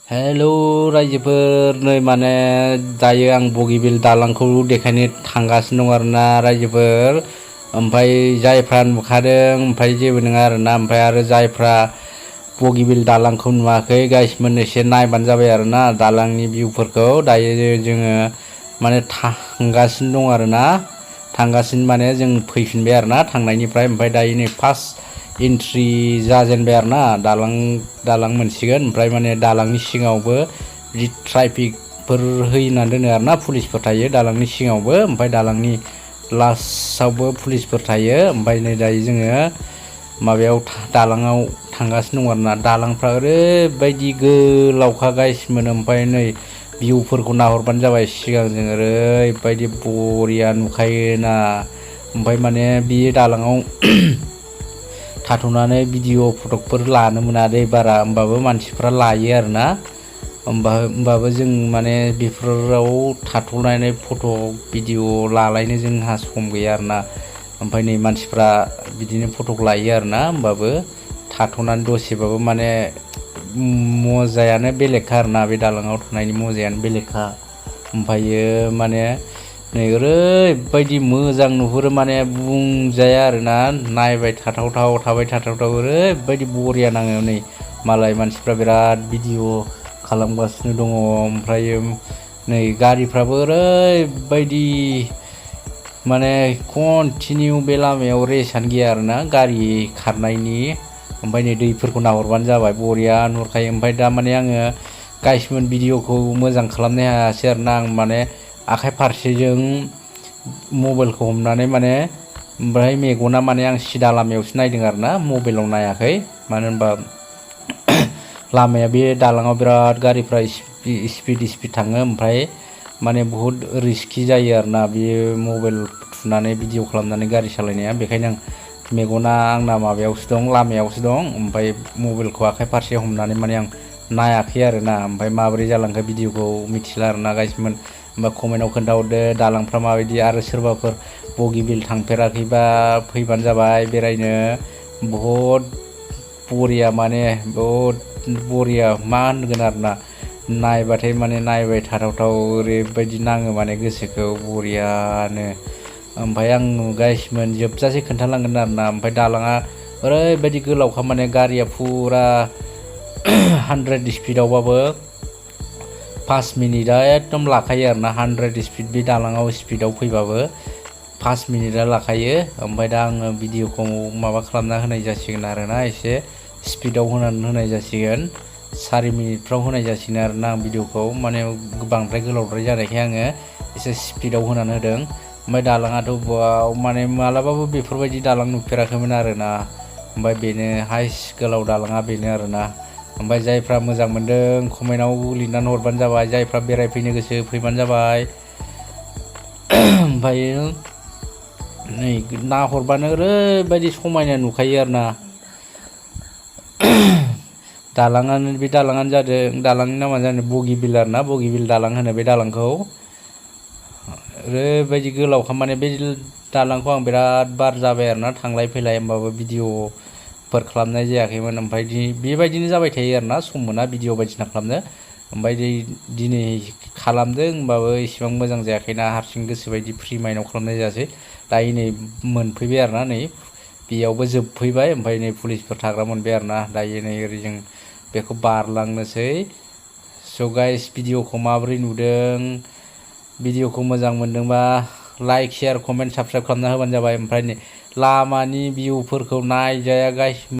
Hello रायजोफोर, नै माने दायो आं बगिबिल दालांखौ देखायनो थांगासिनो दं आरोना रायजोफोर। ओमफ्राय जायफ्रा नुखादों ओमफ्राय जेबो नङा आरोना, ओमफ्राय आरो जायफ्रा बगिबिल दालांखौ नुवाखै गाइसमोन एसे नायबानो जाबाय आरोना दालांनि भिउफोरखौ। दायो जोङो माने थांगासिनो दं आरोना, थांगासिनो माने जों फैफिनबाय आरोना थांनायनिफ्राय। ओमफ्राय दायो नै फार्स्ट एन्ट्रि जाजेनबाय आरोना, दालां मोनसिगोन। ओमफ्राय माने दालांनि सिगाङावबो बिदि ट्राफिकफोर होना दोनो आरोना, पुलिसफोर थायो दालांनि सिगाङावबो, ओमफ्राय दालांनि लास्टआवबो पुलिसफोर थायो। ओमफ्राय नै दायो जोङो माबायाव दालाङाव थांगासिनो दं आरोना। दालांफ्रा ओरैबायदि गोलावखा गाइसमोन। ओमफ्राय नै भिउफोरखौ नाहरबानो जाबाय सिगांजों, ओरैबायदि बरिया नुखायोना। ओमफ्राय माने बे दालाङाव थाथ'नानै भिडिअ' फटकफोर लानो मोना दै बारा, होमबाबो मानसिफ्रा लायो आरोना। होमबाबो जों माने बेफोराव थाथ'नानै फट' भिडिअ' लालायनो जोंहा सम गैया आरोना। ओमफ्राय नै मानसिफ्रा बिदिनो फटक लायो आरोना, होमबाबो थाथ'नानै दसेबाबो माने मजायानो बेलेगखा आरोना, बे दालाङाव थानायनि मजायानो बेलेगखा। ओमफ्रायो माने नै ओरैबायदि मोजां नुहुरो माने बुंजाया आरोना, नायबाय थाथावथाव थाबाय थाथावथाव ओरैबायदि बरिया नाङो। नै मालाय मानसिफ्रा बिराद भिडिअ' खालामगासिनो दङ। ओमफ्रायो नै गारिफ्राबो ओरैबायदि माने कन्टिनिउ बे लामायाव रेसानो गैया आरोना गारि खारनायनि। ओमफ्राय नै दैफोरखौ नाहरबानो जाबाय, बरिया नुहुरखायो। ओमफ्राय दा माने आङो गाइसमोन भिडिअ'खौ मोजां खालामनो हायासै आरोना, आं माने आखाइ फारसेजों मबाइलखौ हमनानै माने, ओमफ्राय मेगना माने आं सिदा लामायावसो नायदों आरोना, मबाइलाव नायाखै। मानो होनबा लामाया बे दालाङाव बिराद गारिफ्रा स्पिड थाङो। ओमफ्राय माने बुहुद रिस्कि जायो आरोना बे मबाइल थुनानै भिडिअ' खालामनानै गारि सालायनाया। बेखायनो मेगना आंना माबायावसो दं, लामायावसो दं। ओमफ्राय मबाइलखौ आखाइ फारसे हमनानै माने आं नायाखै आरोना। ओमफ्राय माबोरै जालांखो भिडिअ'खौ मिथिला आरोना गाइसमोन। होमबा कमेन्टआव खोन्थाहरदो दालांफ्रा माबायदि, आरो सोरबाफोर बगिबिल थांफेराखैबा फैबानो जाबाय बेरायनो। बहुद बरिया, माने बहुद बरिया मा होनगोन आरोना, नायबाथाय माने नायबाय थाथावथाव ओरैबायदि नाङो माने गोसोखौ बरियानो। ओमफ्राय आं गाइसमोन जोबजासे खोन्थालांगोन आरोना। ओमफ्राय दालाङा ओरैबायदि गोलावखा, माने गारिया फुरा 100 स्पिडावबाबो 5 मिनिटआ एकदम लाखायो आरोना। 100 स्पिड बे दालाङाव स्पिडाव फैबाबो 5 मिनिटआ लाखायो। ओमफ्राय दा आङो भिडिअ'खौ माबा खालामना होनाय जासिगोन आरोना, एसे स्पिडाव होनानै होनाय जासिगोन। 4 मिनिटफ्राव होनाय जासिगोन आरोना आं भिडिअ'खौ, माने बांद्राय गोलावद्राय जानायखाय आङो एसे स्पिडाव होनानै होदों। ओमफ्राय दालाङाथ' बाव माने मालाबाबो बेफोरबायदि दालां नुफेराखैमोन आरोना। ओमफ्राय बेनो हाइस्ट गोलाव दालाङा बेनो आरोना। ओमफ्राय जायफ्रा मोजां मोनदों कमेन्टआव लिरनानै हरबानो जाबाय, जायफ्रा बेरायफैनो गोसो फैबानो जाबाय। ओमफ्रायो नै नाहरबानो ओरैबायदि समायना नुखायो आरोना। बे दालाङानो जादों, दालांनि नामानो जादों बगिबिल आरोना, बगिबिल दालां होनो बे दालांखौ। ओरैबायदि गोलावखा, माने बे दालांखौ आं बिराद बार जाबाय आरोना थांलाय फैलाय, होमबाबो भिडिअ'फोर खालामनाय जायाखैमोन। ओमफ्राय बेबायदिनो जाबाय थायो आरोना, सम मोना भिडिअ' बायदिसिना खालामनो। ओमफ्राय दिनै खालामदों, होमबाबो इसिबां मोजां जायाखैना, हारसिं गोसोबायदि फ्रि माइन्डआव खालामनाय जायासै। दायो नै मोनफैबाय आरोना, नै बेयावबो जोबफैबाय। ओमफ्राय नै पुलिसफोर थाग्रा मोनबाय आरोना। दायो नै ओरै जों बेखौ बारलांनोसै। स' गाइस, भिडिअ'खौ माबोरै नुदों, भिडिअ'खौ मोजां मोनदोंबा लाइक शेयार कमेन्ट साबस्क्राइब खालामना होबानो जाबाय। ओमफ्राय नै लामानि भिउफोरखौ नायजाया गाइस।